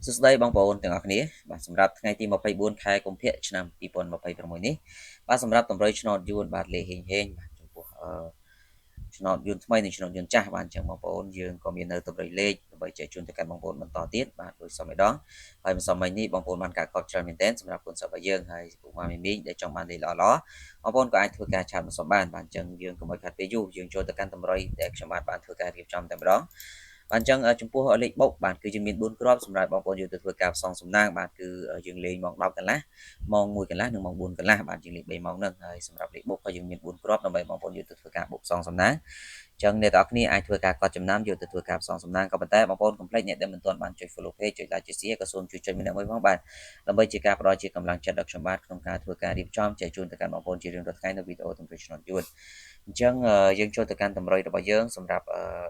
សួស្តីបងប្អូនទាំងអស់គ្នាបាទសម្រាប់ថ្ងៃទី24ខែកុម្ភៈឆ្នាំ2026នេះបាទសម្រាប់តម្រុយឆ្នោតយួនបាទលេខហេងហេងបាទចំពោះអឺឆ្នោតយួនថ្មីនិងឆ្នោតយួនចាស់បាទអញ្ចឹងបងប្អូនយើងក៏មាននៅតម្រុយលេខដើម្បីចែកជូនទៅកាន់បងប្អូនបន្តទៀតបាទដោយសមឯដងហើយមិនសមមិញនេះបងប្អូនបានការកប់ច្រើនមែនទែនសម្រាប់គុណសិស្សរបស់យើងហើយពុកម៉ាមីមីដែលចង់បានលេខល្អៗបងប្អូនក៏អាចធ្វើការឆាតមកសំបានបាទអញ្ចឹងយើងកុំឲ្យខាត់ពេលយូរយើងចូលទៅកាន់តម្រុយដែលខ្ញុំបាទបានធ្វើការរៀបចំតែម្ដងបាទអញ្ចឹងចំពោះលេខបុកបាទគឺយើងមាន4គ្រាប់សម្រាប់បងប្អូនយើងទៅធ្វើការផ្សងសំណាងបាទគឺយើងលេងម៉ោង10កន្លះម៉ោង1កន្លះនិងម៉ោង4កន្លះបាទយើងលេង3ម៉ោងហ្នឹងហើយសម្រាប់លេខបុកក៏យើងមាន4គ្រាប់ដើម្បីបងប្អូនយើងទៅធ្វើការបុកផ្សងសំណាងអញ្ចឹងអ្នកទាំងអស់គ្នាអាចធ្វើការកត់ចំណាំយកទៅធ្វើការផ្សងសំណាងក៏ប៉ុន្តែបងប្អូនកុំភ្លេចអ្នកដែលមិនទាន់បានចុច follow page ចុច like ចុច share ក៏សូមជួយចុចម្នាក់មួយផងបាទដើម្បីជាការផ្ដល់ជាកម្លាំងចិត្តដល់ខ្ញុំបាទក្នុងការធ្វើការរៀបចំចែកជូនទៅកាន់បងប្អូនជារៀងរាល់ថ្ងៃនៅវីដេអូតម្រុយឆ្នោតយួនអញ្ចឹងយើងចូលទៅកាន់តម្រុយរបស់យើងសម្រាប់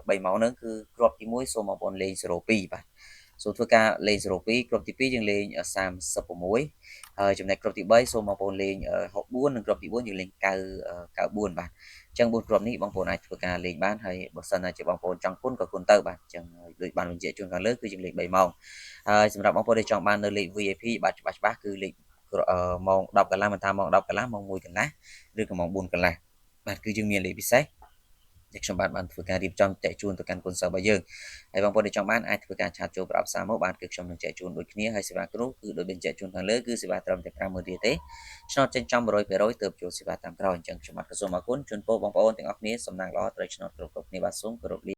3ម៉ោងហ្នឹងគឺគ្រាប់ទី1សូមបងប្អូនលេង02បាទសូមធ្វើការលេង02គ្រាប់ទី2យើងលេង36ហើយចំណែកគ្រាប់ទី3សូមបងប្អូនលេង64និងគ្រាប់ទី4យើងលេង9 94បាទអញ្ចឹង4គ្រាប់នេះបងប្អូនអាចធ្វើការលេងបានហើយបើសិនណាជាបងប្អូនចង់គុណក៏គុណទៅបាទអញ្ចឹងដូចបានបញ្ជាក់ជូនខាងលើគឺយើងលេង3ម៉ោងហើយសម្រាប់បងប្អូនដែលចង់បាននៅលេខ VIP បាទច្បាស់ច្បាស់គឺលេខម៉ោង10កន្លះមិនថាម៉ោង10កន្លះម៉ោង1កន្លះឬក៏ម៉ោង4កន្លះបាទគឺយើងមានលេខពិសេសដែលខ្ញុំបាទបានធ្វើការរៀបចំចែកជូនទៅកាន់គុណសិស្សរបស់យើងហើយបងប្អូនដែលចង់បានអាចធ្វើការឆាតចូលប្រអប់សារមកបាទគឺខ្ញុំនឹងចែកជូនដូចគ្នាហើយសេវាគ្រូគឺដូចបញ្ជាក់ជូនខាងលើគឺសេវាត្រឹមតែ50000រៀលទេឆ្នោតចេញចំ100%ទើបចូលសេវាតាមក្រោយអញ្ចឹងខ្ញុំបាទក៏សូមអរគុណជូនពរបងប្អូនទាំងអស់គ្នាសំណាងល្អត្រូវឆ្នោតគ្រប់គ្រប់គ្នាបាទសូមគោរពលា។